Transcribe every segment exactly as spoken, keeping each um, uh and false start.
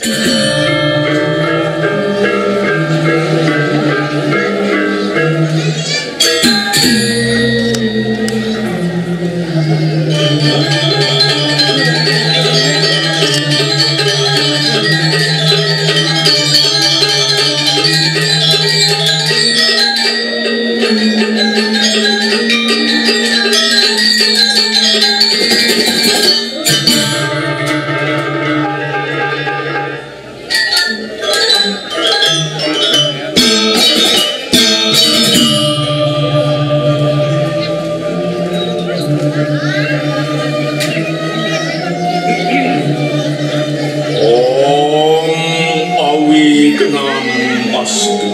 Om Awi Kenam Astu.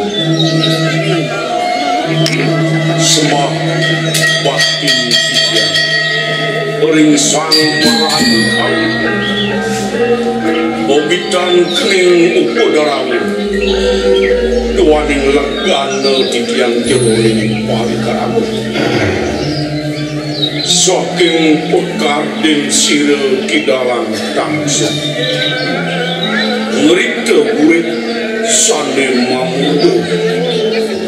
Sembah bakti titiang ring Sang Maraga Kawi. Bobitan kening upadrawa, duaning legana titiang jeroning parikrama. Saking pekardin sira kidalang tansah ngrita burit sane mamurda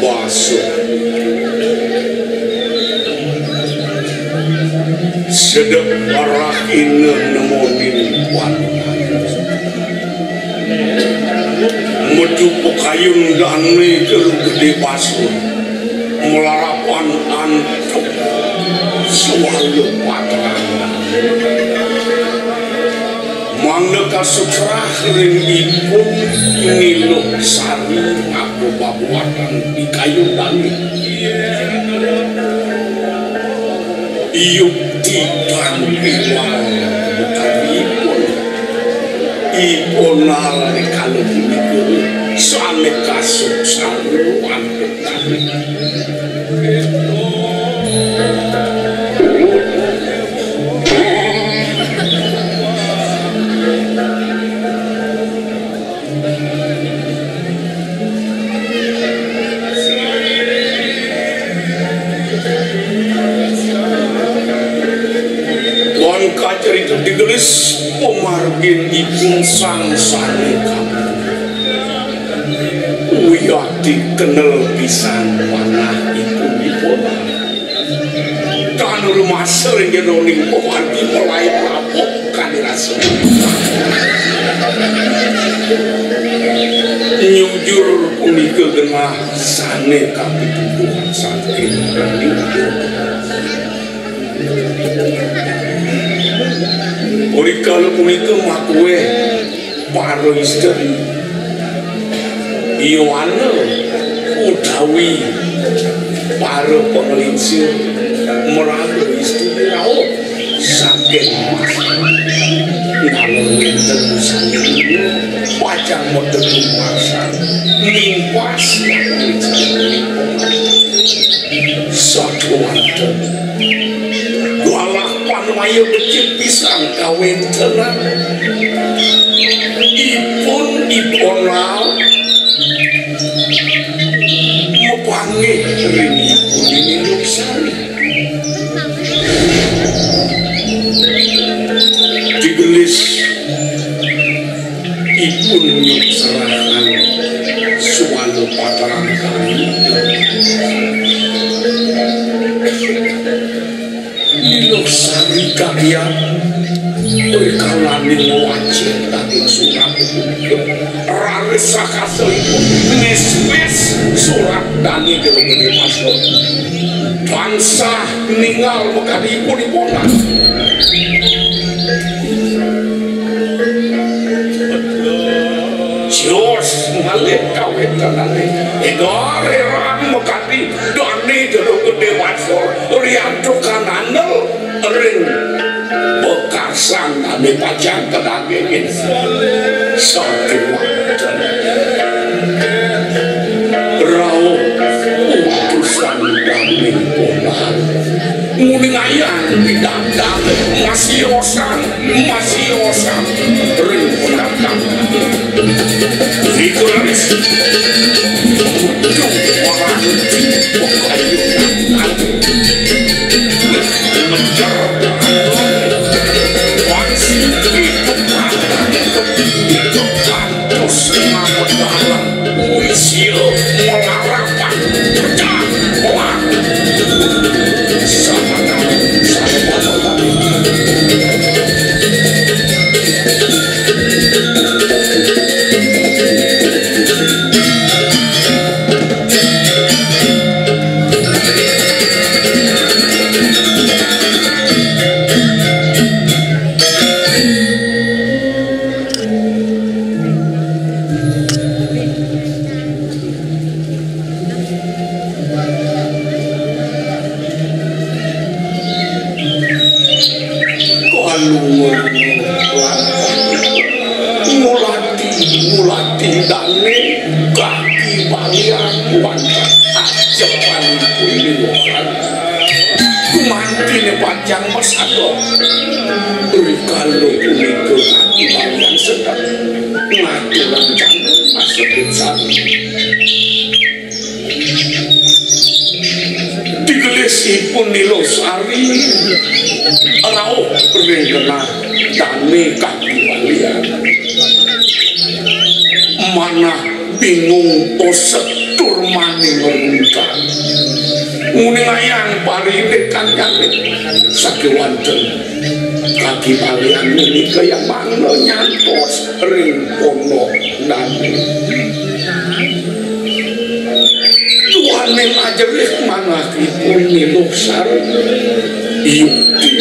basa. Sedek rahina nemonin panuan. Metu pakayun dane jero gede basa. Malarapan antuk suwala patran. Mangda kasutrah ring ipun Ni Luh Sari ngaku babuatan di kayu dane. Yukti tan piwal bukan ipun. Ipun nalika punika sane kasuksan antuk dane. Kon kacerita digelis pamargin ipun sang sane kapitu. Wiakti kenel pisan manah ipun ipun. Tan rumasa ring jeroning pamargi malai mabok kadi rasa. Nyujur punika genah sane kapituduhan saking nyujur. Rikala punika makueh para istri, yowana utawi para panglingsir maraga istri rauh saking mas. Nalur wenten sane pacang matetu masan mimpas sakuanten. Walah panwaya becik pisan kawentenan ipun ipun rauh mapanggih ring ipun Ni Luh Sari. Digelis ipun nyukserahan suwala patran kami. Ni Luh Sari kagiat rikalaning ngwacen daging surat punika. Raris sakaselipun ngismis surat dane jero gede pasur. Tansah ningal makadi ipun-ipunan. Jos malih kawentenane. Ega rerang makadi dane jero gede pasur riantukan andel ring bekarsan dane pacang kadagingin. Sakewanten rauh utusan dane polar. Nguningayang pidabdab masih osang, masih osang ring pendatang. Niku raris. Duh, orang menjar. Wangsi itu. Terus mengapa dalam puisi mengarahkan pecah belah. Sama-sama, sama-sama. Kalungan ngulati, ngulati dane kaki balian wantah ajepan kuliwatan. Kumantine pacang masada. Rikala punika kaki balian sedeng ngaturang jangan masebut sami. Digelisipun Nila Sari rauh ring genah dane kaki balian. Manah bingung osek tur mani merungkang. Nguningayang paridikannyane sakewanten kaki balian punika yang mangda nyantos ring pondok dane. Duaning ajerih manahipun Nila Sari. Yukti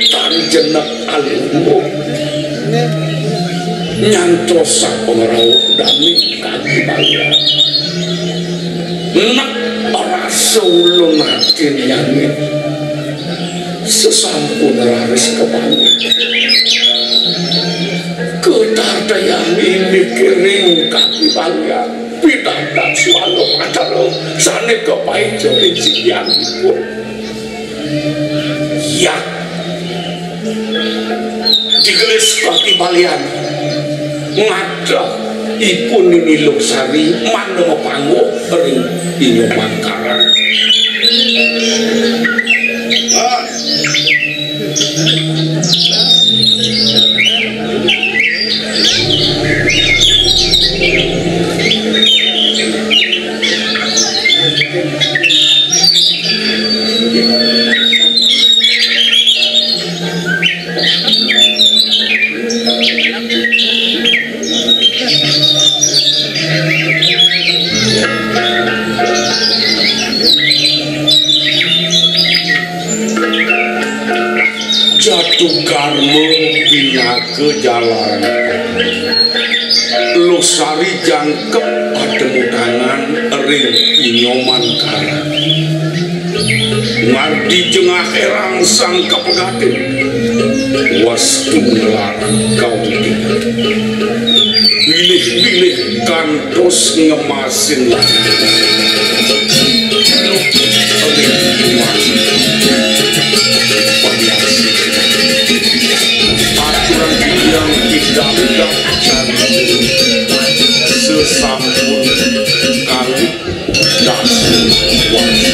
tan jenek alumbuh. Nyantos sapangrauh dane kaki balian. Nek rasa ulun atin yane sesampun raris kepanggih. Ketartayang inggih kiring kaki balian. Pitadak swaluk acara sane kapaica ing sikianipun. Ya. Digelis kaki balian. Ngadeg ipun Nini Losari mangda mapangguh ring Inyoman Karang. Ah. Jatu karma pinaka jalan. Losari jangkep patemu tangan ring Inyoman Karang. Ngardi jengah erang sang kapegatin. Wastu ngelarang kawidinan. Bilih-bilih kantos ngemasin langit. Luput ring iman. Panyasih. Aturan titiang tidak cari sesampun kalih dasa wangsa.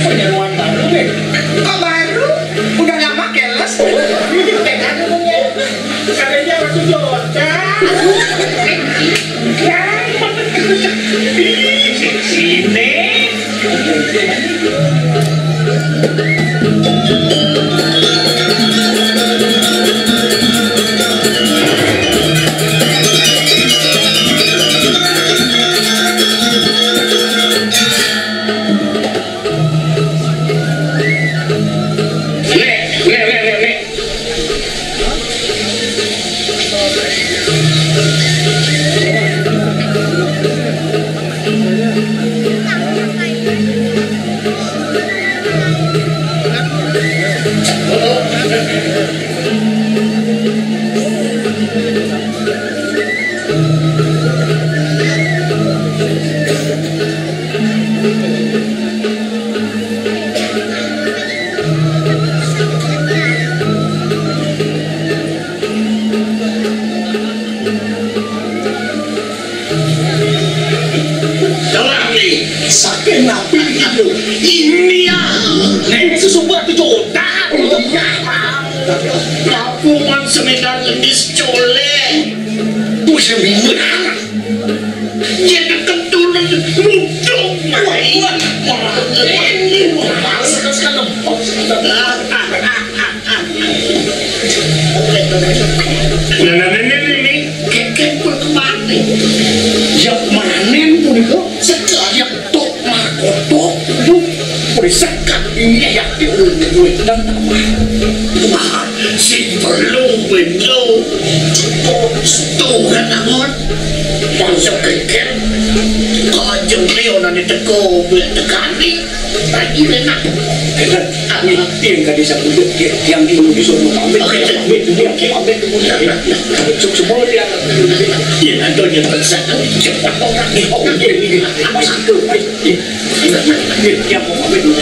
Penyeruan baru, nih. Kok baru? Udah lama keles. Pegang ngomongnya. Katanya waktu Jogja. Sini. Telah nih, saking napi gitu. Ini ya, nek susu buat jodoh. Kapungan semedal ngendis colek. Pusing bingung. Jadi keturunan mudong. Wah, wah, wah, ini wah. Nah, nah, ini, ini, ini. Kekek pun kemana? Ya, manen pun itu. Sekalian tok makotok. Berisik kan ini ya, diulang-ulang dan tambah. Wah, si belum, belum. Tuh kan, namun. Bangsa kekek. Kajeng Leo nani teko, buat tekani. Lagi enak. Enak. Ini yang tadi saya butuh, yang dulu disuruh pamit, oke, pamit dulu, pamit dulu. Suk semua dia. Iya, nanti dia paksa. Cepat orang. Oh, iya, iya. Masih itu. Iya, iya, iya, pamit dulu.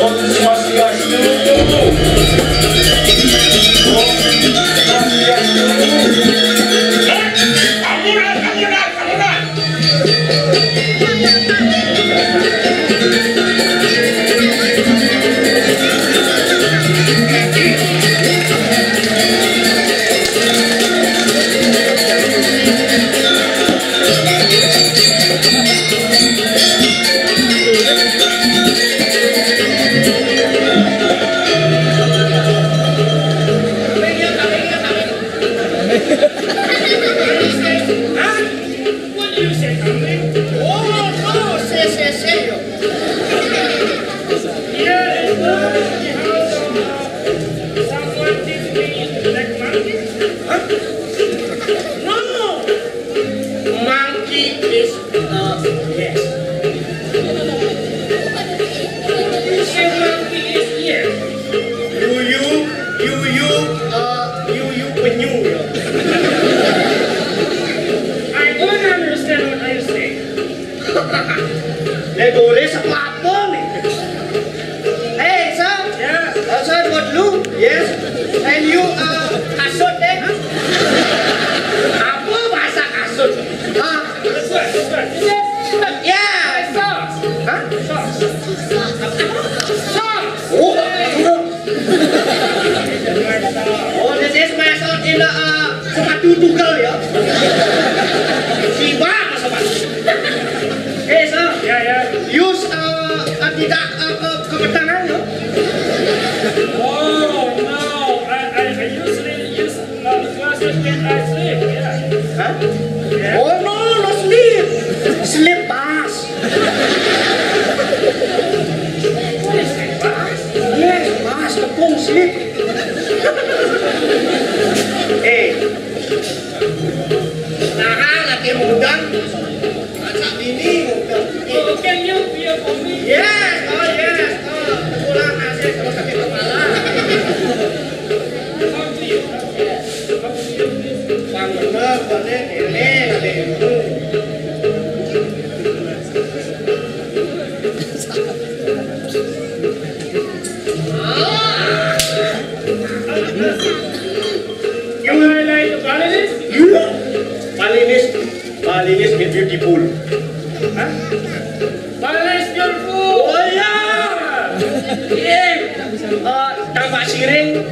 Om Swastiastu. Om Swastiastu. Hei, ampun, ampun, ampun. Huh? What do you say, Tommy? Oh, no, say, say, say, yo. Here is the house of, uh, someone teach me black monkey? Huh? No! Monkey is, uh, yes. Say monkey is yes. You, you, you, you, uh, you, you, penyu, ya. I don't understand what you say. Lah, boleh sepatu nih. Hey, sir. Ya. Uh, sir, what blue? Yes. And you, uh, kasut, eh? Apa bahasa kasut? Ah. Kasut, kasut. Yeah. Socks. Hah? Socks. Socks. Oh, oh, this is my son in the, uh, Tunggal ya. Siba sama. Eh, sir. Ya, ya. Use, uh, uh, tidak, uh, uh, kepetangan ya. Oh, no. I, I, I usually use, uh, glasses when I sleep. Yeah. Hah? Yeah. Oh, no, no sleep. Sleep pass. What is sleep pass? Yes, pass, tepung sleep. Eh, nah, lagi muda. Masa bini muda. Oh, can you be a for me? Yes, oh yes. Oh, pulang hasil kalau sakit kepala. Yang benar, benar, ini, ini. You like Balinese? You? Balinese, Balinese is beautiful. Hah? Balinese beautiful. Oh, yeah. Yeah. Uh, tanpa siring.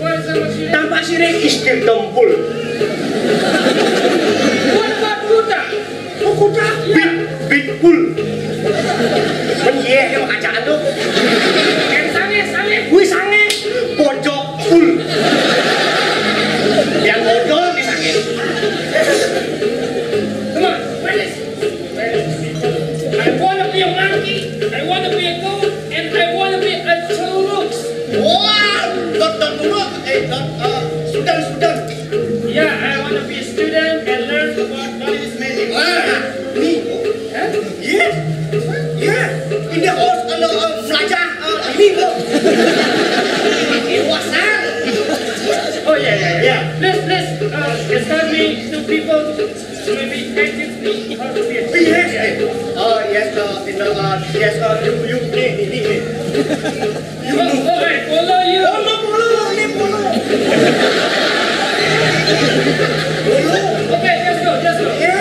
What is tanpa siring? Tanpa siring is the temple. What about Buddha? Oh, kuda? Iya. Bit, bitbul. Men iya, dia mah kacaan tuh. Yang sange, sange. Wih, sange. Bojok pul. Yang bojok di sange. Come on, where is, where is? I wanna be a monkey, I wanna be a goat, and I wanna be a Celulux. Wah, dot, dot, dot, eh, dot, eh, sudan, sudan. Yeah, I wanna be a student and learn about Balinese magic. Ah, me. Huh? Yeah, yeah. In the house, uh, uh, belajar, uh, ini, bro. Dewasa. Oh, yeah, yeah, yeah. Yeah. Please, please, uh, escort me to people, maybe, can teach me how to be a student. Yes. Yeah. Oh, yes, uh, in the, uh, yes, uh, you, you, me, me, me, me. Oh, oh, I follow you. Follow, follow, ini follow. Follow. Okay, let's go, let's go. Yeah.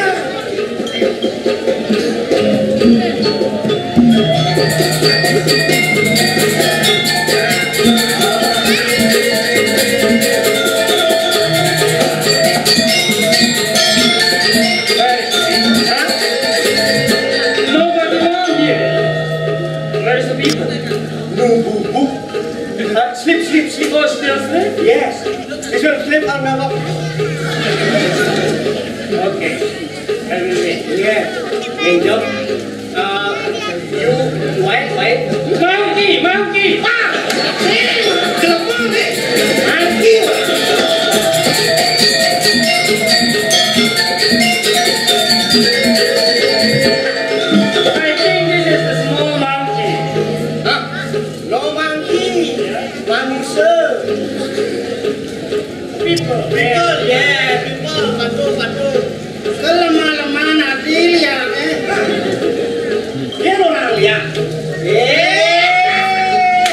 Hey, huh? Nobody around here. Where is the people? No, boo, boo. Uh, sleep, sleep, sleep. Oh, still sleep? Yes. This will sleep on my lap. Okay. I will wait. Yeah. Angel. Uh, you, why, why? Monkey, monkey. Ah! Telepon, eh. Monkey. I think this is the small monkey. Huh? No monkey, manusia. People, people, yeah, people, patuh, patuh. Kelemah-lemahan hati ya, eh. Dia orang lihat. Eh.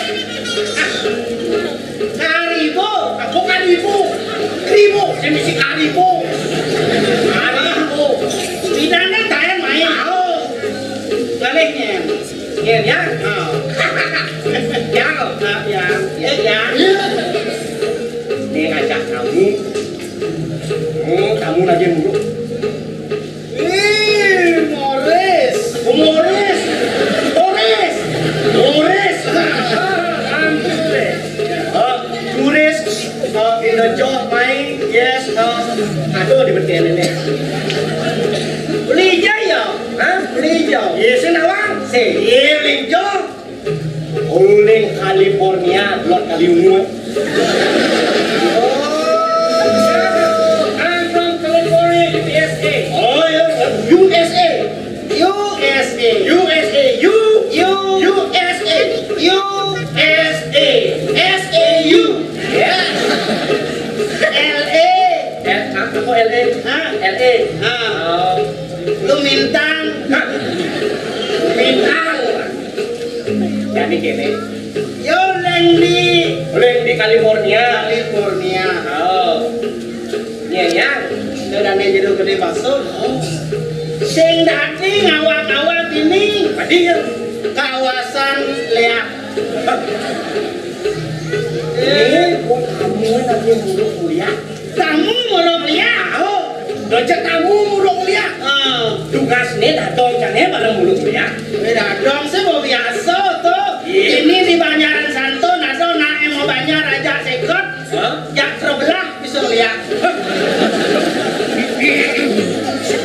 Karibu, aku karibu. Karibu, saya mesti karibu. Karibu. Tidak ada saya main. Oh. Baliknya. Iya, ya. Oh. Ya, oh, ah, ya, ya, ya. Ini ngajak kamu. Hmm, kamu lagi dulu. Ih, Morris. Morris. Morris. Morris. Ah, I'm Morris. Ah, Morris. Ah, in the job, my, yes, ah, aduh, di beten ini. Beli hijau ya? Hah? Beli hijau? Iya, sih, nawang. Sih, iya, beli hijau. Uling California, dot kali ungu. Oh, I'm from California, U S A. Oh, ya, U S A. U S A. U S A. U. U. U S A. U. S A. S A U. Ya. L A. Eh, apa kok L A? Hah? L A. Ah. Oh. Lu Mintang. Hah? Mintang. Jadi gini. Yo, leng di, leng di California. California. Oh. Iya, ya. Udah nih jadi gede masuk. Sing dadi ngawak-ngawak ini. Tadi ya. Kawasan Leak. Eh, buat kamu lagi buruk kuliah. Kamu mau lihat? Becek tamu mulung liak. Ah, tugasné dadong jani bareng mulung liak. Eh, dadong sih mau biasa tuh. Iya. Ini di Banjaran Santo, dadong nak mau banjar aja sekot. Hah? Jak terbelah bisa liak.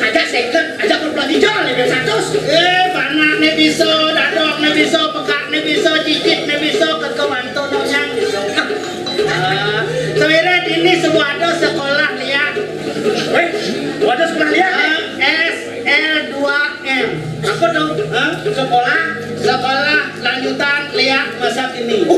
Aja sekot, aja perbelah hijau nih satus. Eh, panak nih bisa, dadong nih bisa, pekak nih bisa, cicit nih bisa, kekewanto nonyang bisa. Ah, sawira dini sebuah ada sekolah liak. Wéh, waduh sekolah liak. Ah, S L dua M. Apa dong? Hah? Sekolah? Sekolah lanjutan liak masa kini.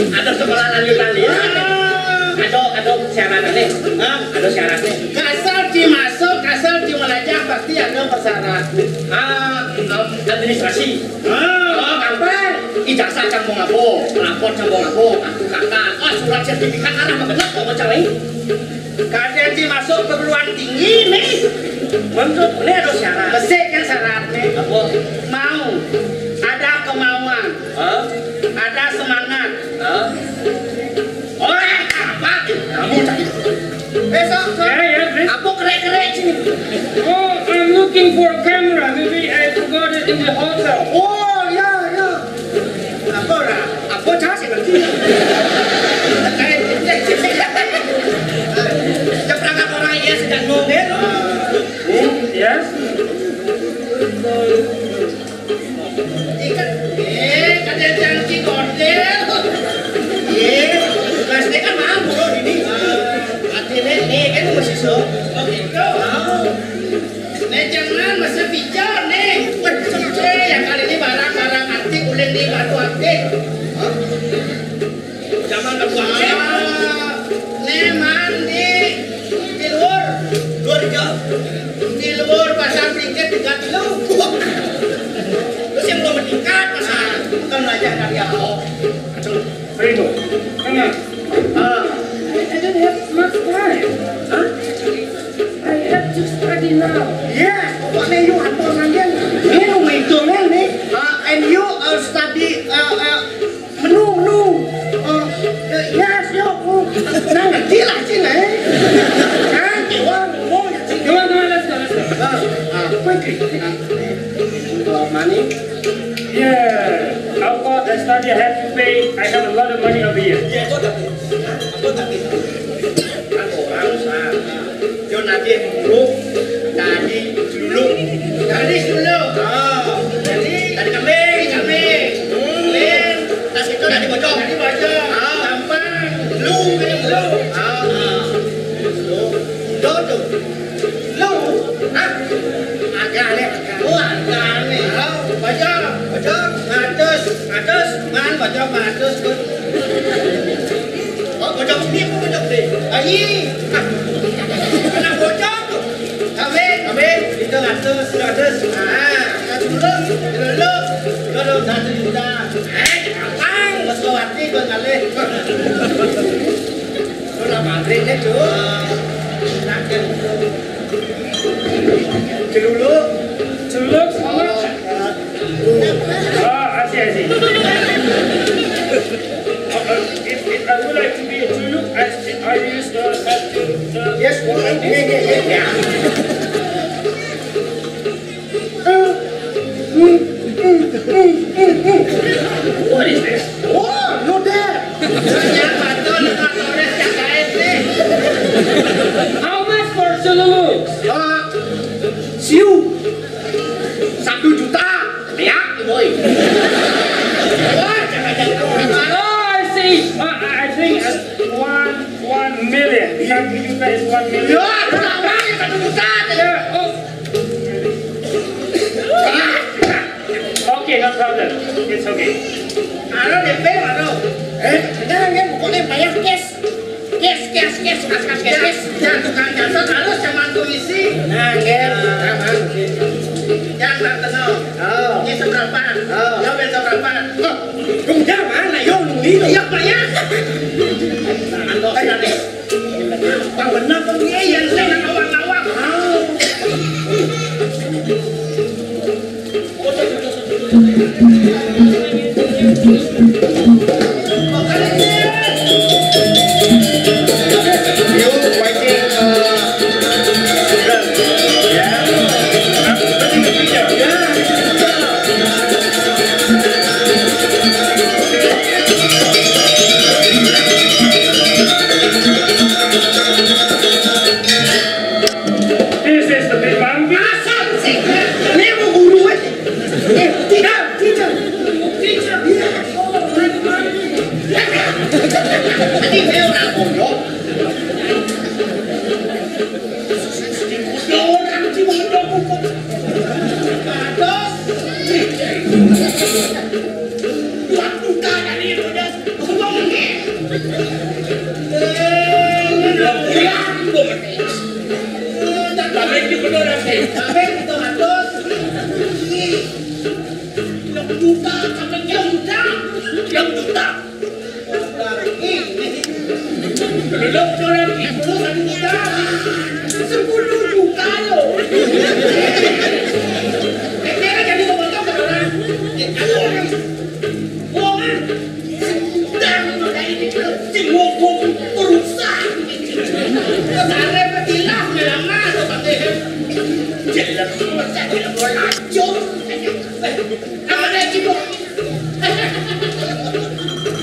Ada sekolah lanjutan liak. Ah. Ada, ada syaratnya. Hah? Ada syaratnya. Kasal ci masuk, kasal ci melajah pasti ada persyarat. Ah, am-, administrasi. Ah. Oh, gampang. Ijazah cang mau ngabo, rapor cang mau ngabo, kartu kakak, oh, surat sertifikat arah mah benar kok mau cang lain. Kadén ci masuk perguruan tinggi nih. Menurut ini ada syarat. Besik kan syarat nih. Apa? Mau. Ada kemauan. Hah? Ada semangat. Hah? Oh, apa? Kamu cari. Eh, sok, sok. Ya, ya, please. Apa kerek-kerek sini? Oh, I'm looking for a camera. Maybe I forgot it in the hotel. Oh, ya, ya. Apa ora? Apa cah sih berarti? Ya perangkat orang ya sedang ngomel. Hmm, yes. Ikan, eh, kada janji kordel. Eh, mas dia kan mampu loh ini. Hati nih, nih kan masih so. Oh gitu. Oh. Nih jangan masa bicara nih. Eh, yang kali ini barang-barang antik, ulin di batu antik. Hah? Zaman batu antik. Ah, nih man di di luar. Luar jauh. Di luar pasar tingkat tiga kilo. Terus yang belum meningkat masa bukan belajar dari awal. Aduh. Rino, tenang. Ah. I, I don't have much time. Hah? I have to study now. Yes, pokoknya you apa nanggen. Ini lu ngitungnya nih. Ah, and you uh, study uh, uh, menu menu. Uh, uh, yes, yo. Uh, nah, ngerti lah Cina, eh. Hah? Iwan, ngomong ya Cina. Come on, come on, let's go, let's go. Ah, ah, quickly. Ah, uh, money. Yeah, of course, I study, I have to pay, I have a lot of money over here. Iya, itu ada tuh. Aku tapi kan orang sana. Yo nanti dulu tadi dulu. Tadi dulu. Ah, jadi tadi kami, kami. Hmm. Tas itu tadi bocor. Tadi bocor. Ah, gampang. Lu, lu. Ah, ah. Lu. Lu tuh. Lu, hah? Agak aneh. Oh, agak aneh. Oh, bocor, bocor, matus, matus, man, bocor, matus, Gus. Oh, bocor gede, apa bocor gede? Ayi. Hah? Kena bocor tuh. Kawin, kawin, itu matus, matus. Ah, satu dulu, dulu, dulu, dulu, satu juta. Eh, gampang, bos kawati, gue ngalih. Lu lah pabrik nih, Cuk. Celuluk. Celuluk, how much? Ah, I see, I see. Uh, uh, if, if I would like to be a Celuluk, I, I use the, have to, the Yes, okay, okay, okay, yeah. What is this? Oh, no there. Yang betul, Pak Torres, yang lain nih. How much for Celuluk? Ah, siu. Satu juta. Ya, boy. Wah, jangan-jangan. Oh, I see. Uh, I I think uh, one, one million. Satu juta is one million. Ya, berapa ya satu juta? Yeah, oh. Okay, no problem. It's okay. Aro D P, aro. Eh, jangan ya, pokoknya bayar cash. Cash, cash, cash, cash, cash, cash, cash. Ya, tukang jasa harus zaman komisi. Nah, nggih, aman. Yang tak kenal. Oh. Ini seberapa? Oh. Ya, ben seberapa? Oh, dong, jangan, ayo, nunggu. Iya, Pak, ya. Nah, andos tadi. Pang bener, Pak, iya, iya, saya nang awak-awak. Oh. Yo, fighting, uh, Pamit di bener, Pi. Pamit di bener. Yang juta, sampai yang juta. Yang juta. Lagi. Belum orang itu satu juta. Sepuluh juta lo. Kira jadi ngomong orang. Wong, sedang udah ini, sing ngomong perusahaan. Sare petilah, melamar, pakai. Jelek, jelek, jelek, lacur. Apa ada cibuk?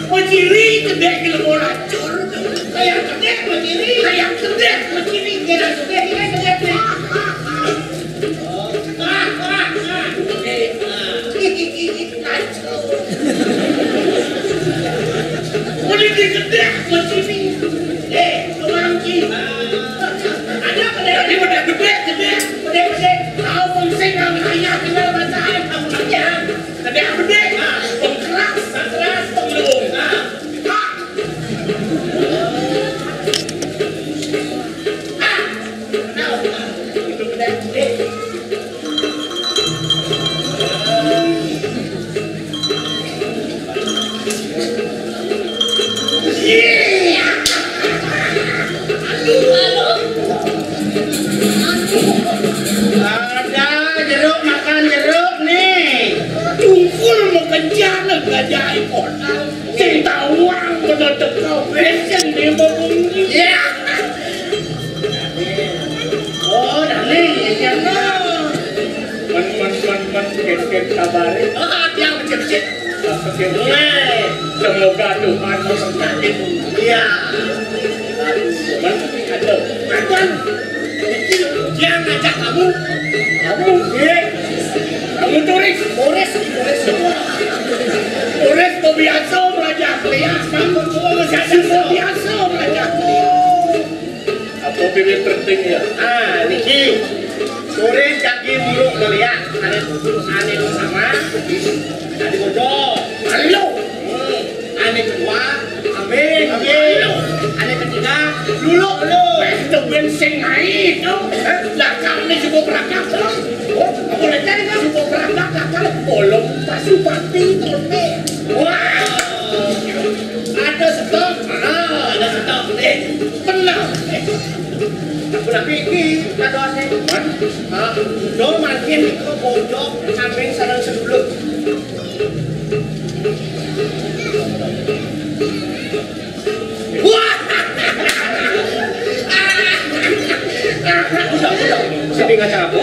Menciri, gede, jelek, lacur. Kayak gede, menciri. Kayak gede, menciri. Kayak gede, kayak gede. Boleh digedak macam ni. Eh, orang Cina. Ada apa dia? Dia pada gedek, gedek. Pada, pada. Tahu pun sing orang kaya tinggal baca ayat kamu tanya. Gedek apa dia? Ah, pengkeras, keras, pengelung. Ah. Ah. Ah. Tahu. Itu gedek, gedek. Ada jeruk, makan jeruk nih. Tungkul mau kencana gajah ikon. Sing tawang kena teka besen dia mau bunyi. Ya. Oh, dah ni, ya. Man, man, man, man, ket, ket, kabare. Ah, tiang becik-becik. Oke, oke. Semoga Tuhan memberkati. Iya. Man, ada. Tuhan, dia ngajak kamu. Kamu, iya. Kamu turis. Turis, turis semua. Turis kok biasa belajar kuliah. Kamu semua masih ada kok biasa belajar kuliah. Apa pilih penting ya? Ah, niki. Sore jagi buruk melihat ane, ane sama. Tadi bodoh. Ayo. Hmm. Ane kedua, amin. Amin. Ane ketiga, dulu, dulu. Eh, itu ben sing naik, no. Eh, lah, kami cukup berangkat, no. Oh, boleh jadi kan cukup berangkat, lah, kan bolong, pasti, pasti, tote. Wah. Ada stok. Ah, ada stok. Eh, benar. Eh, aku nak pikir, ada stok. Ah, do makin itu bodoh, kambing sarang sebelum. Wah! Udah, udah. Sini ngaca apa?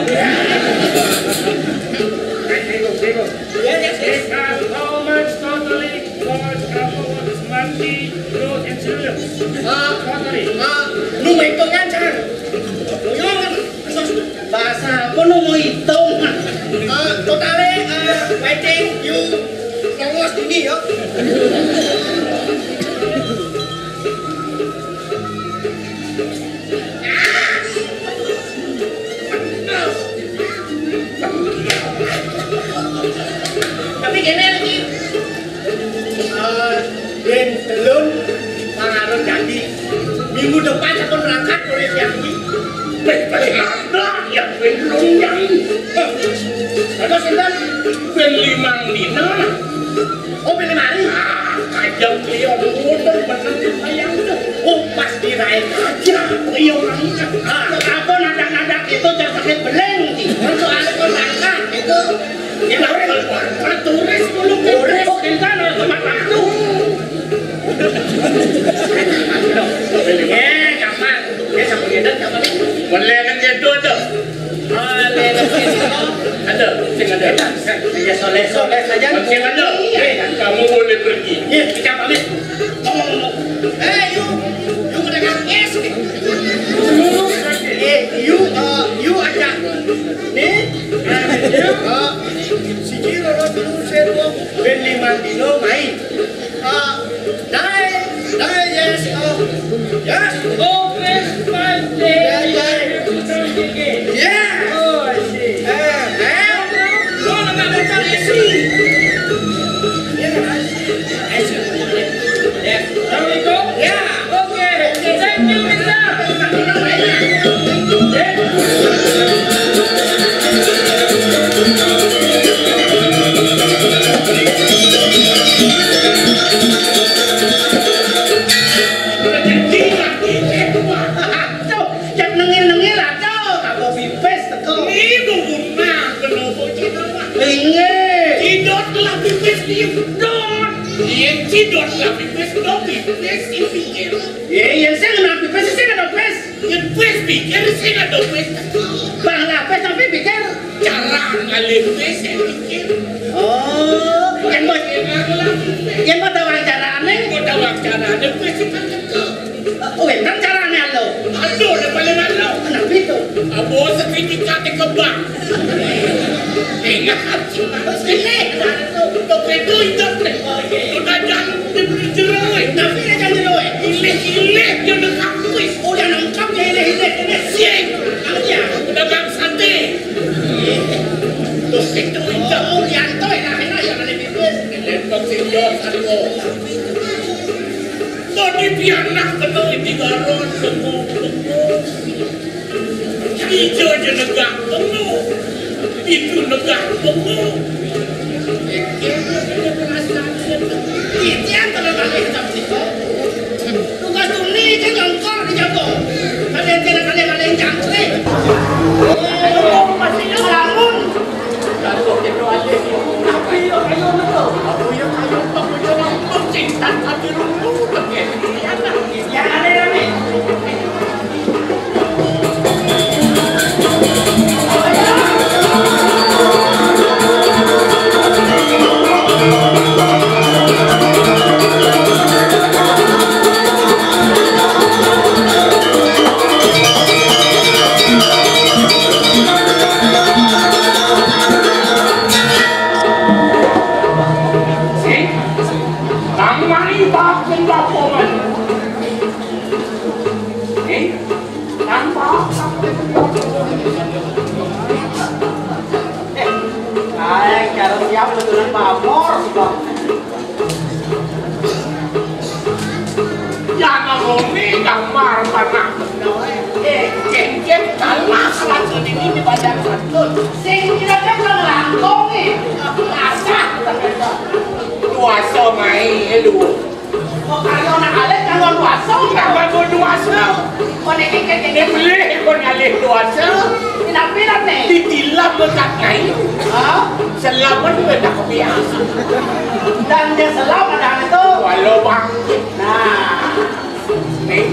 Bingung, bingung. Yes, yes, yes. It has how much totally? What, how much money, clothes and children? Ah, totally. Ah, nu mau hitungan, Cang? Hitungan. Bahasa apa nu mau hitung? Ah, totally, ah, waiting, you, nongos dini ya. Tapi gini lagi, eh, ben telun pengaruh jadi minggu depan aku berangkat oleh siang ini. Beh, beh, mangga, ya, ben telun yang. Ada sedang ben limang dina. Oh, pilih mari. Ah, kajang beliau muter bener sayang tuh. Oh, pas diraih aja beliau lain. Ah, apa nadak-nadak itu jangan sakit beling. Itu ada pemangkat itu. Ini turis, turis dulu, turis. Oh, kita ada tempat waktu. Eh, gampang. Dia sama dia, gampang. Boleh kan dia tuh tuh. Ada, sing ada. Ya, soleh-soleh saja. Sing ada. Eh, kamu boleh pergi. Iya, kita pamit. Ngomong-ngomong. Eh, you, you pedagang es nih. Eh, you, eh, you aja. Nih, eh, si Jiro, lu, saya, ben lima kilo main. Ah, die, die, yes, oh, yes. Open five days. Yeah, yeah. Yeah. Oh, I see. Eh, eh. No, no, no, no, no, I see. Yeah, I see. I see. Yeah. Can we go? Yeah. Okay. Thank you, Mister. Idot lah pipis, do pipis, ipikir. Yé, yén sing ngenah pipis, sing ada pipis. Yén pipis pikir, sing ada pipis. Bang lah pipis tapi pikir. Cara ngalih pipis, saya pikir. Oh, yén mau, yén mau tawang carané. Mau tawang carané, pipis kan teka. Oh, wénten carané alo. Alo, lé paling alo. Napi to? Abo sertifikat kebang. Ingat, terus ini, nah, to, to itu idot né. Oh, iya. To dagang di jeroé. Napi dagang jeroé? Ilih-ilih yo nengkap kuis. Oh, yang nengkap ya ilih-ilih, ilih. Sing. Apa ya? Dagang saté. To itu idot. Oh, yang to enak-enak yang ada di kuis. Lempeng sing yo satu. Tadi pianak kena iti garon, bengong-bengong. Ijo aja negak bengong. Itu negak bengong. Titian kalau kami hitam siko. Tugas tuni itu nyongkor di jago. Kalian kira kalian kalian jangkrik. Oh, masih ngelamun. Sing, kang mari bak sing bak oman. Sing, kang bak. Eh, ay, karo siap betulan pamor, Bang. Yana muni kamar panah. Eh, kengkeng kalah langsung ini di badan santun. Sing kira-kira langkong nih. Asah. Kuasa mai lu. Kok kali anak alit kanggo kuasa? Kanggo kuasa. Kok niki kengkeng beli kok ngalih kuasa? Pindah-pindah nih. Ditilap bekat kayu. Hah? Selamat bedak biasa. Dan dia selam ada itu. Walau bangkit. Nah, nih,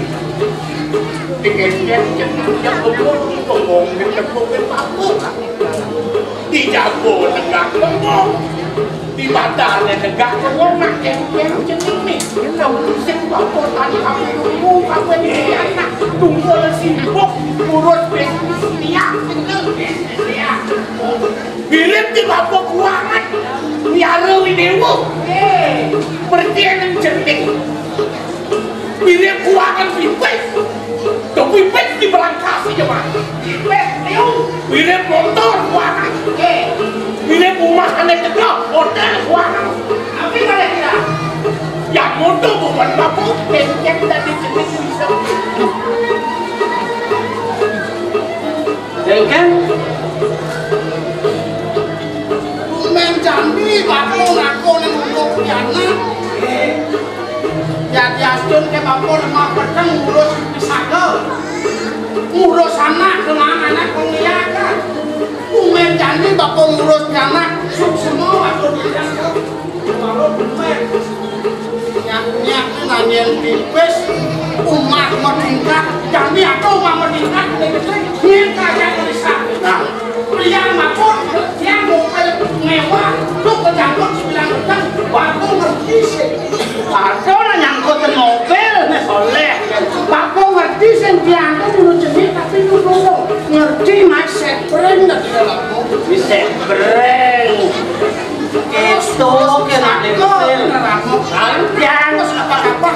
dikecek cek dia ngomong, ngomong, ngomong, ngomong, apa? Di jago negak ngomong, di batane negak ngomong, nak cek cek cek nih. Kamu sing bapak tadi kami dulu, kamu ini anak tunggal sibuk ngurus bisnis dia, bisnis dia. Mirip di bapa kuangan miara widewa. Merti nang jentik. Mirip kuangan pipis. To pipis di belangkas aja mah. Pipis liu. Mirip motor kuangan. Mirip rumah ane tegak hotel kuangan. Tapi kalau kira yang motor bukan bapa, kenceng tadi jentik bisa. Dengkeng. Tumen jani bapa ngaku nang unduk pianak. Jadi astun ke bapa lemah peteng ngurus pisaga. Ngurus anak dengan anak pengliakan. Tumen jani bapa ngurus pianak suksma aku. Nyak-nyak nanyen pipis, umat meningkat, jani aku umat meningkat, nyen kaya ngerisah. Nah, pria mapun, yang mobil mewah, tuh kejangkut sembilan petang, baru ngerti sih. Ada lah nyangkut mobil, nih soleh. Bapak ngerti sing piantu dulu jenis, tapi dulu ngerti mas sepren, ngerti dalam mobil. Sepren. Itu kena lentil. Panjang. Apa-apa.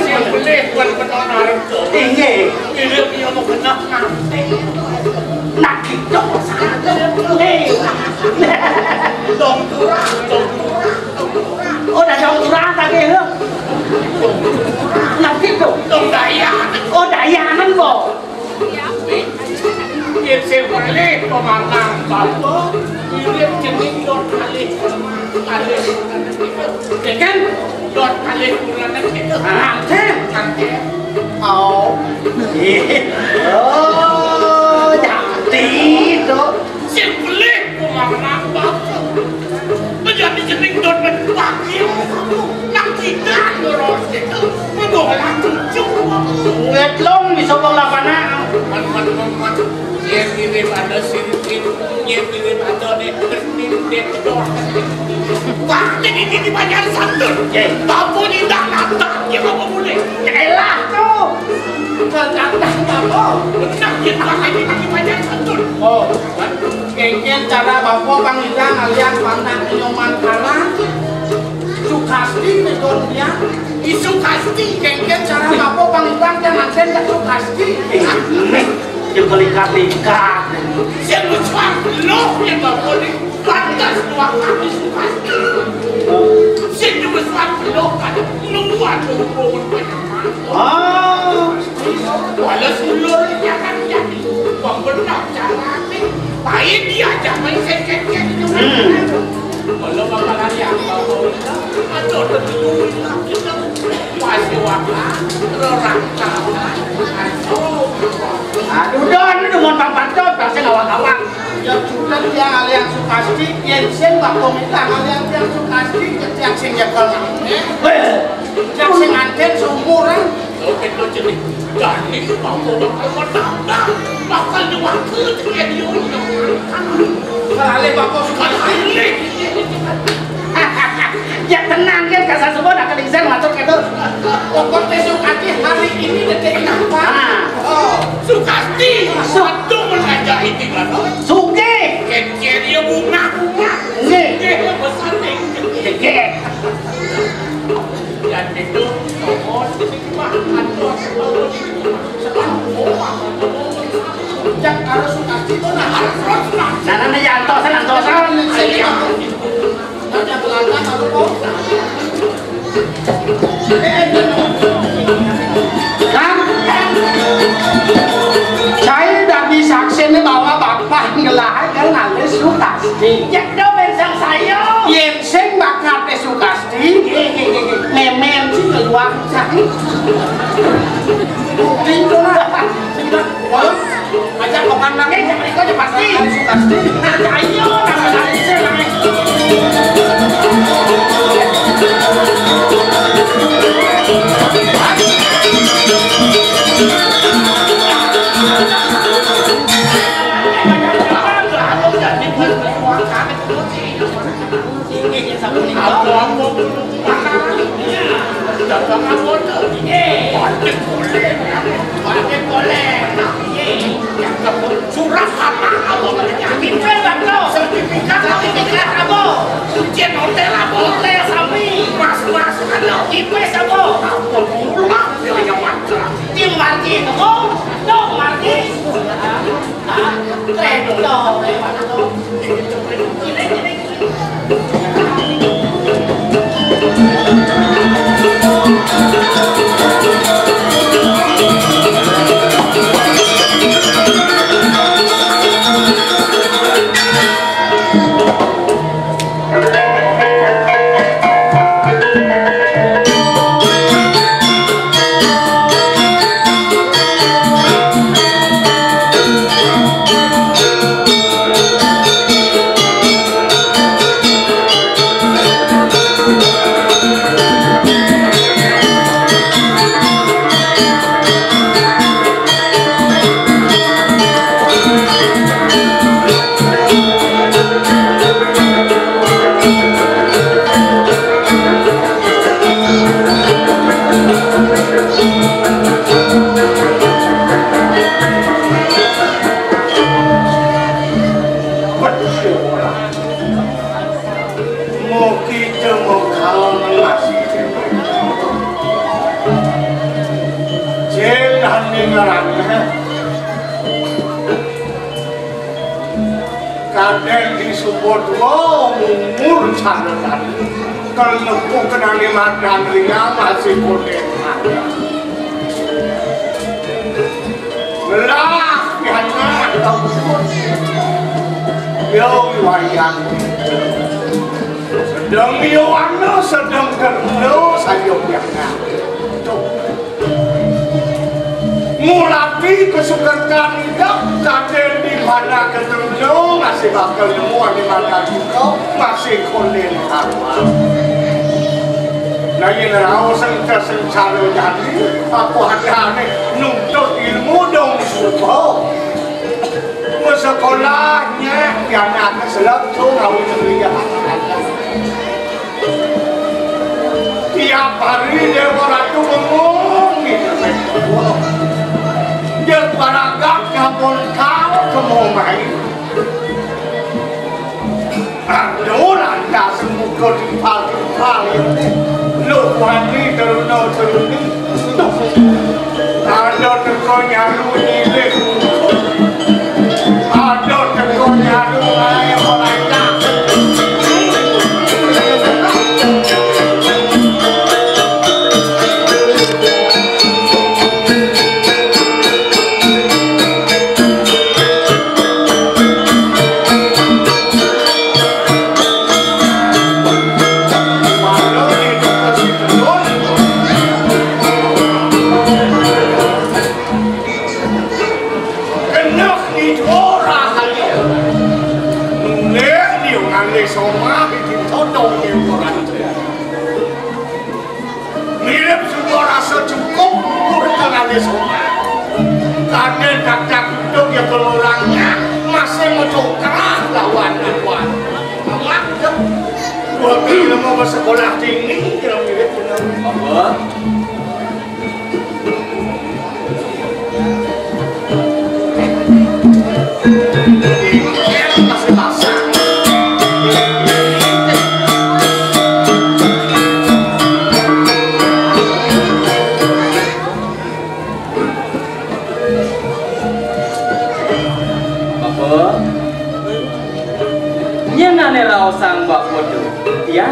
Sing beli buat menonton. Inggih. Ini dia mau kena nanti. Nak gitu. Hei. Dong turang, dong turang, dong turang. Oh, dah dong turang tadi, lho. Nak gitu. Dong daya. Oh, dayanan, kok. Yén sing pelih pemanang bapa, mirip jeneng dot kalih, kalih. Ya kan? Dot kalih bulan itu. Nganten. Nganten. Oh. Oh, jadi to. Sing pelih pemanang bapa. Menjadi jeneng dot pagi. Nang kita Ada sirip-sirip, nyet-nyet ada nih, terus nih, nih, doang. Wah, ini, ini banyak santun. Oke. Bapa ni dah nata, dia bapa boleh. Elah tu. Kau nata bapa. Benar, dia tak ada ini banyak santun. Oh. Kéngkén cara bapa pangidang alias panak nyoman kalah. Sukasti, betul dia. I Sukasti. Kéngkén cara bapa pangidang, jangan sen jak Sukasti. Dia kelikat-likat. Saya besar penuh yang bapa ni. Pantas dua kali Sukasti. Saya besar penuh kan. Nunggu aku. Ah. Walau sulur jangan jadi pembenar cara ni. Baik dia jangan seket-seket itu. Hmm. Kalau bakalan yang mau, atau tentu kita pasti wakil orang kawan. Aduh, don, itu mau papat don, pasti ngawak-ngawak. Ya sudah, dia alias Sukasti, yen sing bakal minta alias dia Sukasti, dia sing jaga. Weh, dia sing nganten seumuran. Oke, tuh, jadi, jadi, bakal, bakal menang, bakal diwakil, jadi, yo, yo. Kalau bapa Sukasti. Ya tenang, kan, kasar semua nak kelingser, matur, kan, tuh. Pokoknya Sukasti hari ini detik ini, Pak. Ah. Oh. Sukasti, satu mengajar ini, kan, tuh. Sugih. Kan, kan, dia bunga, bunga. Nggih. Sugih, dia besar, nih. Nggih. Dan itu, oh, Nah, nah, nah, ya, antosan, antosan. Ayo. Nah, saya dadi saksine bahwa Bapak ngelah kan ngalih Sukasti. Cek do ben sang saya. Yen sing bakat Sukasti, memen sing keluar cai. Bukti itu lah. Sing tak, walau ajak paman lagi, yang berikutnya pasti. Sukasti. Nah, ayo, nama saya, saya lagi. Apa, apa? Dagang apa to? Batik golek. Batik golek. Surat apa? Apa namanya? Pinter, Bang, to. Sertifikat apa? Sertifikat apa? Kuncen hotel apa? Hotel sami. Mas, mas, anu. Ipes apa? Apa pula? Dia yang macam. Tim margi apa? Dong margi. Mugi cemokal masih. Jeneng ngarane. Kadén disebut wa umur sandetan. Kelebu kenane madan ria masih konek. Lah, ya, nah, yo, wayang. Sedeng yo, anu, sedeng kerno, sayo, ya, nah. Tuh. Mulati kesukertan idep, kadén di mana ketuju, masih bakal nemu di mana juga, masih konden arwah. Nah, yen raos sengke sengsara jadi, apa adane nuntut ilmu dong suka. Sekolah nyék, ya anak selek tuh ngawin negeri ya. Tiap hari Déwa Ratu ngomong gitu. Dia paragak ngapun kau kemu main. Aduh, lantas muka timpal-timpal ya. Lu wani teruna-teruni. Ada teko nyaru nyilih. Ada teko nyaru ae ora. Genah ni ora kali. Nek ni ngalih somah iki todong ni ora. Mirip sudah rasa cukup umur ngalih somah. Kadén tak-tak itu dia kelorangnya masih mau coklat lawan lawan. Amat ya. Dua kali mau sekolah tinggi kira mirip benar. Apa? Apa? Nyén ané raosang bapa tu, ya?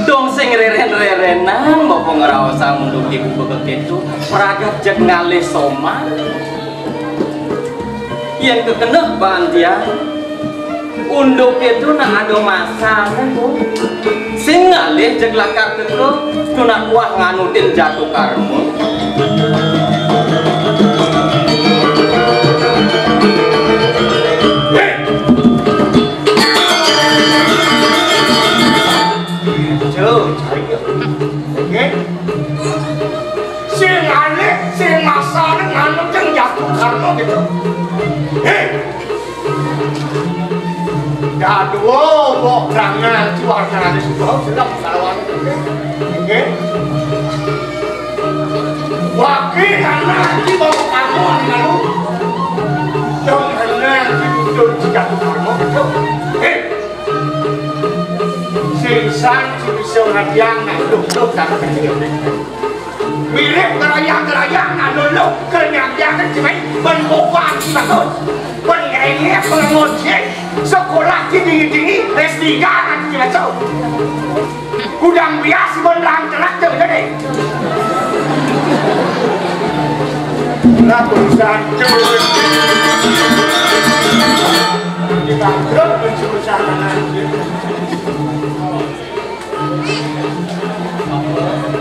Dong sing reren-rerenan bapa ngraosang unduk ibu bekeketu, pragat jeg ngalih somah. Yén kekeneh baan tiang, unduk itu nak ada masané, Bu. Sing ngalih jeg lakar teka, tuna kuah nganutin jatuh karma. Cuk, cari ya. Oke. Sing aneh, sing masalah, nganu ceng jatuh karma gitu. Hei. Jadwa, bok rangan, cuar rangan, sudah, sudah, karawan. Oke. Wakil anak, di bawah kamu, lalu. Dong, anak, di muncul, jatuh karma gitu. Hei. Sing sang sing bisa ngadiang nak luk-luk tak kecil. Mirip gerayang-gerayang nak luluk kernyang-nyang cimai ben bukan cibatus. Ben ngerenyek pengemon sih. Sekolah tinggi-tinggi S tiga nak cibatus. Gudang bias ben lang terak tu jadi. Lah perusahaan cewek. Di bangkrut mencuri sana.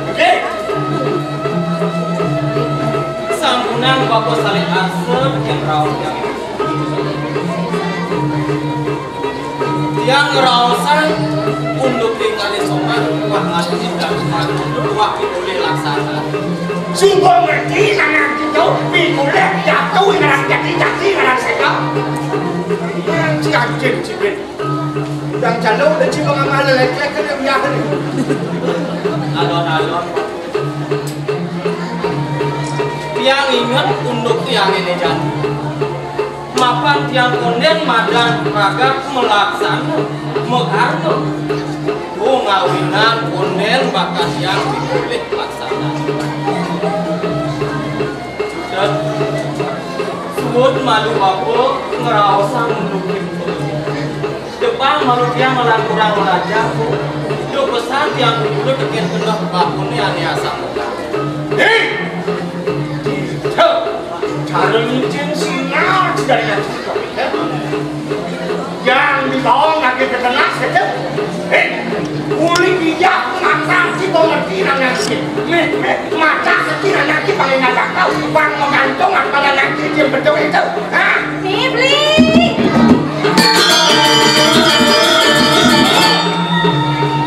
Oke. Sampunang Bapak saling arsep yang raos yang Tiang ngraosang unduk ring kalih somah, wah, ngadu indah, wah, pitulih laksana. Suba ngerti nang kita, pitulih jatuh nang jati-jati nang seka. Nang cianjing cibit. Udang calo udah ciba ngamah lelek-lek kan yang biasa nih. Alon-alon. Tiang inget unduk tiang ini jani. Mapan tiang kondén madan pragat malaksana, magarga. Ngawinan kondén bakat tiang pitulih laksana. Suud malu bapa ngraosang unduk. Tepang malu tiang malah kurang melajar. Duh pesan tiang dulu tekén keneh bapané ané asam. Hei! Cara micin sinar dari yang suka. Yang dibawa lagi ke tengah saja. Hei! Uli bijak matang si pengerti nang nasi. Meh, meh, mata kaki nang nasi paling agak tahu. Bang menggantung apa nang nasi dia betul itu. Hah? Bibli.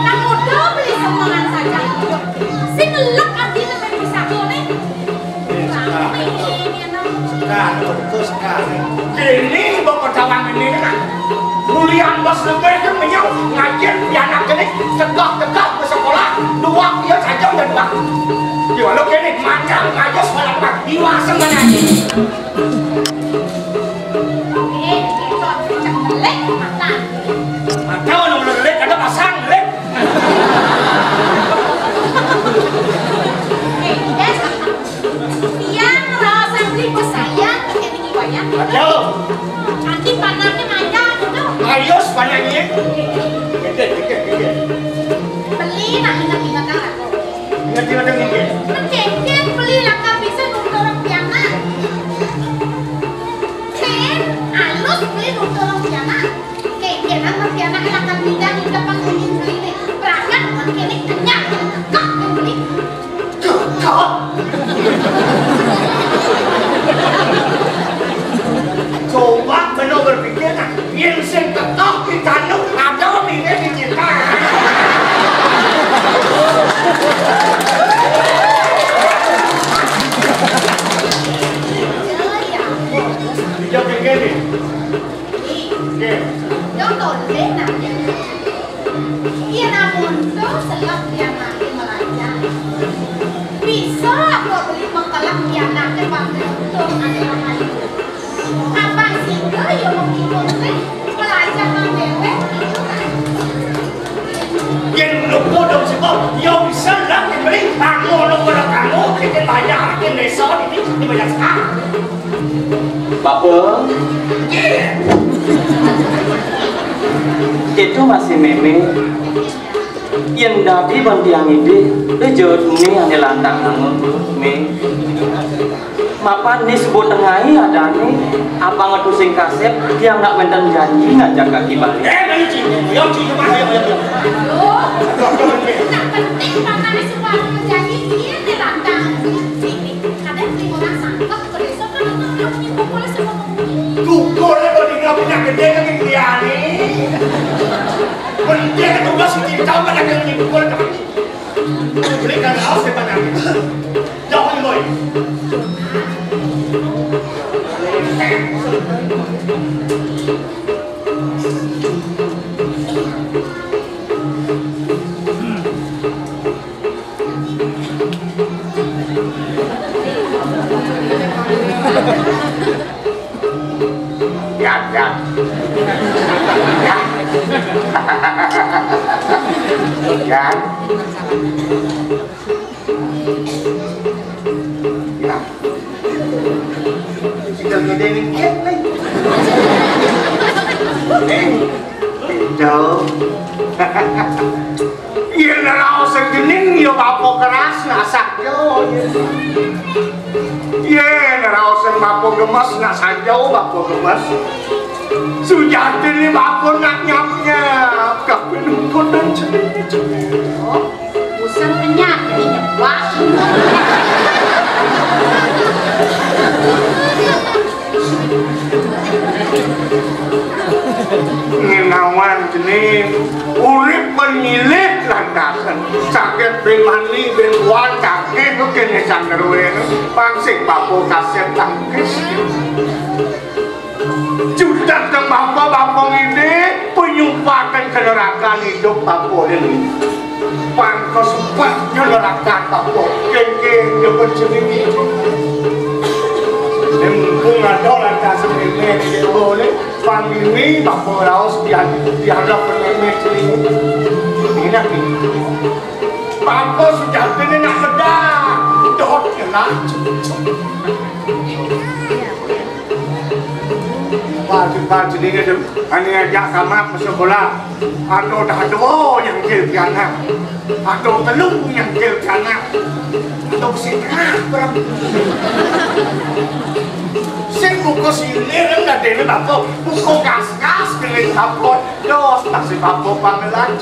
Nang udah beli semuaan saja. Sing lek abdi nang bisa tuh nih. Rame ini. Sekar, betul sekar. Kini bapak tawang ini kan. Kuliah bos lebih kan menyau ngajar di anak ini, tegak-tegak ke sekolah, dua dia saja udah dua. Di walau kini macam aja sekolah pak, di wasem mana aja. Eh, itu cek melek mata. Mata orang melek, ada pasang melek. Eh, Des, pian raos Santri bos sayang, pakai tinggi banyak. Aduh. Nanti panahnya manja gitu. Ayo, sebanyak ini. Gede, gede, gede. Beli, nah, ingat-ingat aku. Ingat-ingat yang ini. Mencengceng beli langkah bisa nurut orang pianak. Cen, alus beli nurut orang pianak. Kengkenan mesti anak enakan bidang di depan kuning beli nih. Perangkat mengkini kenyang. Kok yang beli? Kok? Coba benar berpikir, nah, yang sing ketok di tanduk ada minyak di kita. Dijawab yang gini. Nggih. Yo toleh nak. Yen amonto selak pianake melajah. Bisa apa beli mengkelak pianake waktu untung ane rahayu. Apa sehingga yo mengikut teh melajah nang dewek gitu kan. Yen menapa dong sebab yo bisa lah beli aku ono pada kamu kita banyak kita desa ini di banyak sekali. Bapa, itu masih meme. Yen dadi ban tiang idik, dia jawab ni ane lantang nangun, me. Mapan ni sebut tengai adane, abang atu sing kasep, tiang nak wenten janji ngajak kaki balik. Eh, ayo, Ci. Ayo, Ci, cepat, ayo, ayo, ayo. Aduh, nak penting makane semua janji, iya, ane lantang. Sini, kadang timuran sangkep, ke desa kan, aduh, aduh, aduh, aduh, aduh. Tukul kok tinggal punya gede kan Kriani. Penting tugas si Cinta pada yang dipukul kan. Belikan aus depan aku. Jauh nih boy. Ya, ya. Ya. Ya. Ya. Tinggal gede nih, ya, nih. Nih. Itu. Yen raos sejening ya bapa keras nak saja. Yen raos bapa gemes nak saja bapa gemes. Sujatine bapa nak nyap-nyap kabeh nungkun dan jening. Bosan kenyang ini nyepak. Ngenawan jening urip penyilih lantasan sakit ben mani ben kuat sakit kene sanggerwe pangsik bapa kasep tangkis. Jutak ke bapa-bapa ngene penyumpakan ke neraka hidup bapa ini. Pangko sempat neraka bapa kengkeng dia bercerita. Dan mumpung ada lantas meme di dewa ni, pangini bapa raus dian-, dianggap meme cerita. Ini ni. Bapa sudah kena nak bedah. Dot kena. Wah, tiba jadi ni tu. Ani ajak kamat masuk bola. Atau dah dua yang kil pianak. Atau telu yang kil pianak. Atau setengah berapa. Sing buka silir dah dene bapa. Buka gas-gas kena bapa. Dos masih bapa panggilan.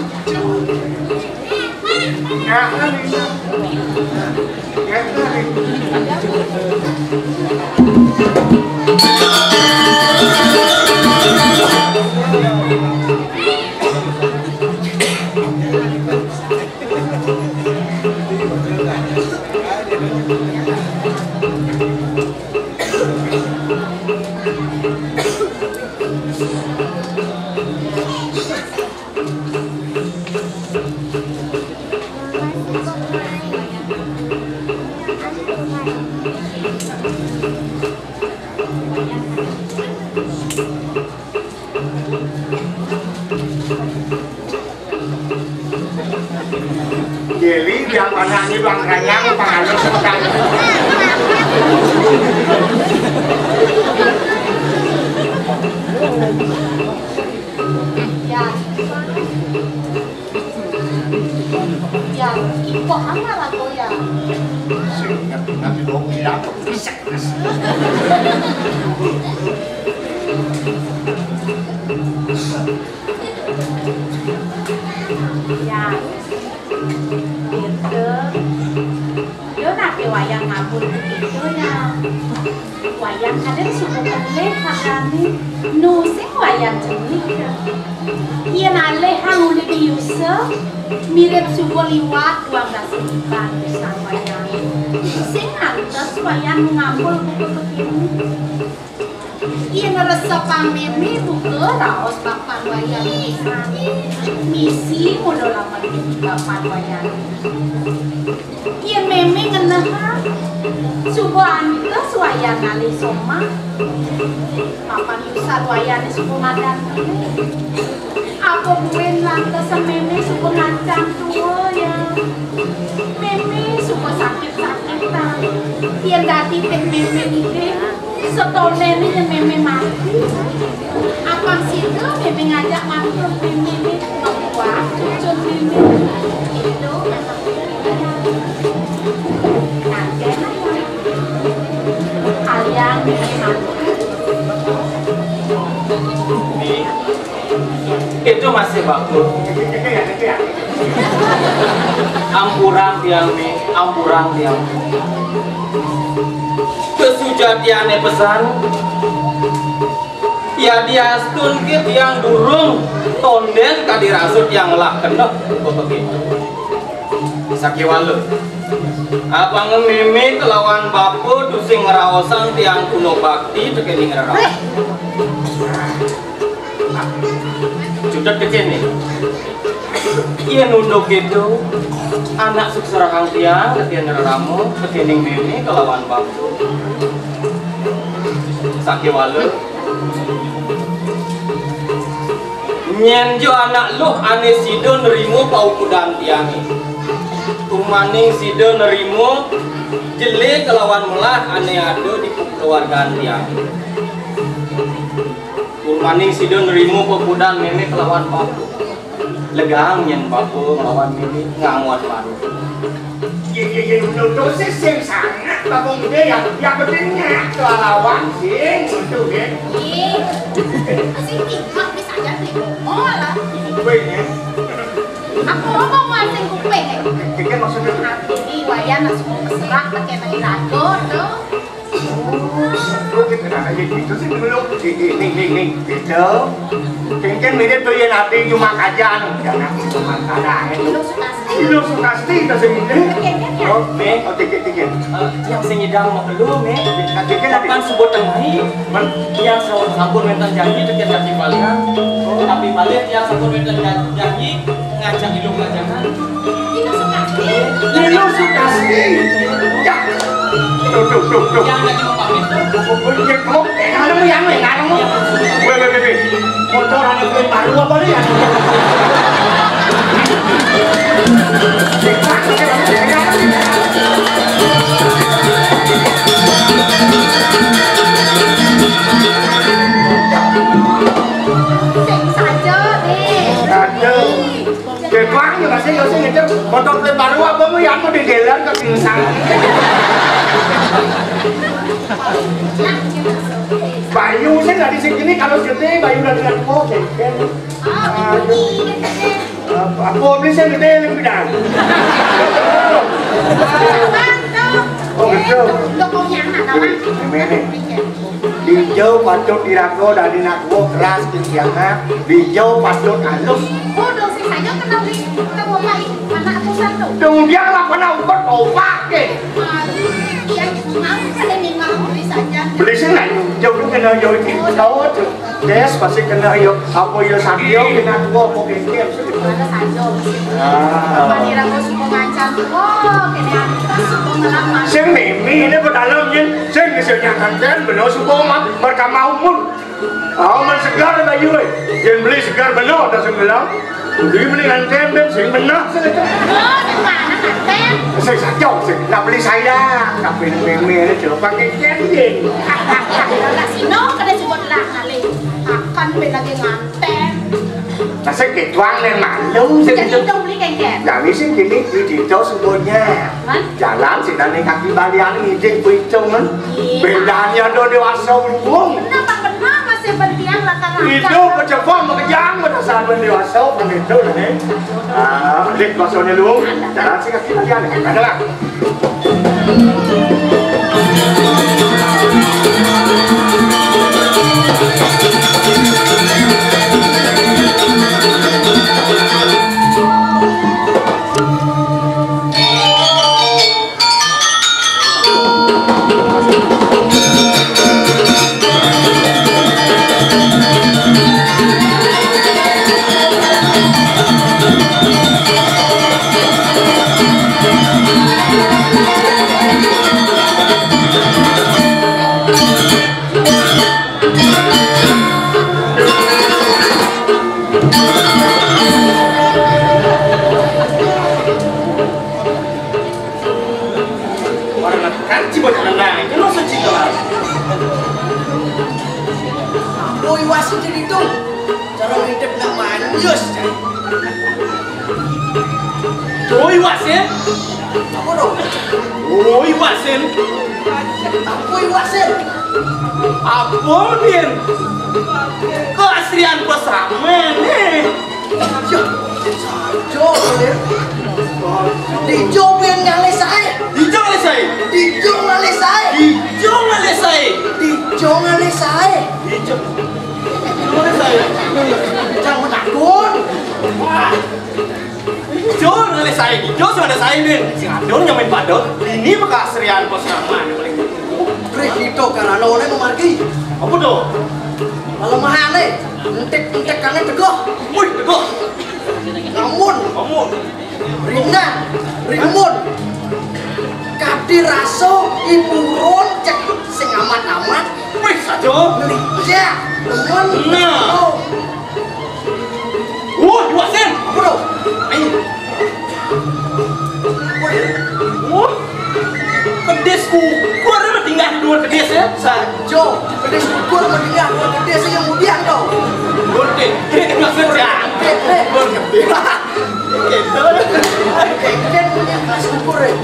Jadi, biar mana ini Bang Ranyang, Bang Alus, Bang. Ya. Ya, kok amal aku ya. Sing ngerti-ngerti dong, iya, kok bisa. Ya, pinter. Yo, napi wayang ngabul begitu ya? Wayang kadén suku pelih, Pak Rani. Nu sing wayang jenih ya? Yén alih hang uli diusa, mirip suku liwat, duang dasa lipat, sang wayang. Sing ngantos wayang ngabul buka kéné. Yén resepang mémé buka raos papan wayang pisan. Misi mula lamun di papan wayang. Yén mémé ngenehang, suba antes wayang ngalih somah. Papan yusar wayané suba madan. Apa buin lantesan mémé suba ngancang tua ya. Mémé suba sakit-sakitan. Yén dadi téh mémé ngidih, setoné né yén mémé mati. Apang sida mémé ngajak mantuk mémé né ngebuat cucun mémé. Itu memang. Nanti anak yang kalian mémé mati. Itu masih bagus. Ampurang tiang né, ampurang tiang. Kesujatiané pesan, ya diastunké tiang durung tondén kadi rasa tiang ngelah keneh kok begitu. Sakéwala. Apang mémé kelawan bapa tusing ngraosang tiang guna bakti tekéning rerama. Cutet tekéné. Yén unduk kéto, anak sukserahang tiang tekén rerama, tekéning mémé kelawan bapa. Sakéwala. Nyén ja anak luh ané sida nrima paukudan tiangé. Tumaning sida nrima jelé kelawan melah ané ada di keluargaan tiangé. Tumaning sida nrima paukudan mémé kelawan bapa. Legang nyén bapa nglawan mémé ngangon manut. Yé, yé, yé, nuduh sih sing sanget, bapa gedé ya, ya gedé nyak, kelawan sing nuduh, ya. Ih, sing tingkah wis aja beli komo lah. Kowe, ya. Aku ngomong wah sing kuping, ya. Iki maksudnya. Ati, wayan langsung keserak, pakai naik rago, tuh. Oh, gitu, nah, ya gitu sih dulu. Nih, nih, nih, nih, gitu. Kéngkén mirip to yén ati cuma kajan. Jangan cuma kajan. Ilo Sukasti. Ilo Sukasti to sing ini. Kéngkén ya? Oh, Mé. Oh, titik, titik. Eh, yang sing nyidang mau lu, Mé. Titik, titik. Kapan sebut tengah? Man, yang sampun wénten janji, titik, titik balian. Oh, tapi balik yang sampun wénten jan-, janji, ngajak ilung ngajakan. Ilo Sukasti. Ilo Sukasti. Ya. Duh, duh, duh, duh. Yang lagi mau pamit. Kowe iki kok ngaremu ya, ngaremu. Weh, weh, weh, weh. Motor ane kowe baru apa nih ya? Sing saja, Dik. Aduh. Bebang ya, Mas, ya, sing ngejar motor plate baru apa mu ya, aku di jalan kok pingsan. Bayu sih dari sini kalau gede, Bayu dari aku, gede. Aduh. Aku beli sih gede lebih dah. Oh, gitu. Ini, ini. Dijau patut diraga dadi nak tua keras pikiranna, dijau patut alus. Oh, dong sing saja kenal di kita bapak ini, anak atusan tuh. Dong dia lah pernah ukur topak ke. Aduh, dia mau pada minggu beli saja. Beli sih lah, jauh Kena yo iki tau tuh. Des, pasti kena yo. Apa yo sakit, kena tua, apa kengkeng. Ada saja. Ah. Kira-kira suka ngancam tua, kena kita suka ngelamar. Sing mimi ini ke dalam, Yin. Sing, sing nyangkan, benar suka mah, berkama umur. Oh, man segar ta yu, eh. Yen beli segar bener ta sing gelang. Beli mending anten ben sing bener sing itu. Oh, sing mana anten? Sing sajok sing. Nak beli saya, tapi meme ini coba pakai kending. Nak sino kada sebut lah kali. Akan ben lagi nganten. Nah, sing ketuang nen malu sing. Jadi itu. Dong beli kengkeng. Nah, ini sing gini, di Dito sebutnya. Hah? Jalan sing dari kaki balian ngijing kuicung, kan? Iya. Bedanya do dewasa urung. Kenapa benar masih bertiang lakar-lakar? Itu kejebak makejang pada saat dewasa, kan itu, kan, eh? Ah, lihat maksudnya lu. Jalan sing kaki balian, kan? Adalah. Orang kan cuma tenang, itu lo suci kelar. Boy wasit jadi itu. Cara ngintip nak manjus. Boy wasit. Apa dong? Boy wasit. Apa boy wasit? Apa, Din? Keasrian pesamen, eh. Yo, sajo, ya. Dijo ben ngalih sae. Dijo ngalih sae. Dijo ngalih sae. Dijo ngalih sae. Dijo ngalih sae. Dijo. Dijo ngalih sae. Jangan takut. Wah. Dijo ngalih sae. Dijo sing ada sae, Din. Sing ada nyamain padel. Ini bekas rian pos nama. Krik itu karena oleh memargi. Apa tuh? Kelemahan nih. Entik-entik kangen teguh. Wih, teguh. Namun, namun. Ringan, rimun. Kadi raso ibu ron cek sing aman-aman. Wih, sajo. Ngelincah, temen. Nah. Oh. Wah, dua sen. Apa tuh? Ayo. Wah. Kedis ku. Keluar dari tinggal dua kedis ya. Sajo. Kedis ku keluar dari tinggal dua kedis yang mudian tuh. Gede. Gede maksudnya. Gede. Gede. Keken punya kelas syukur ya.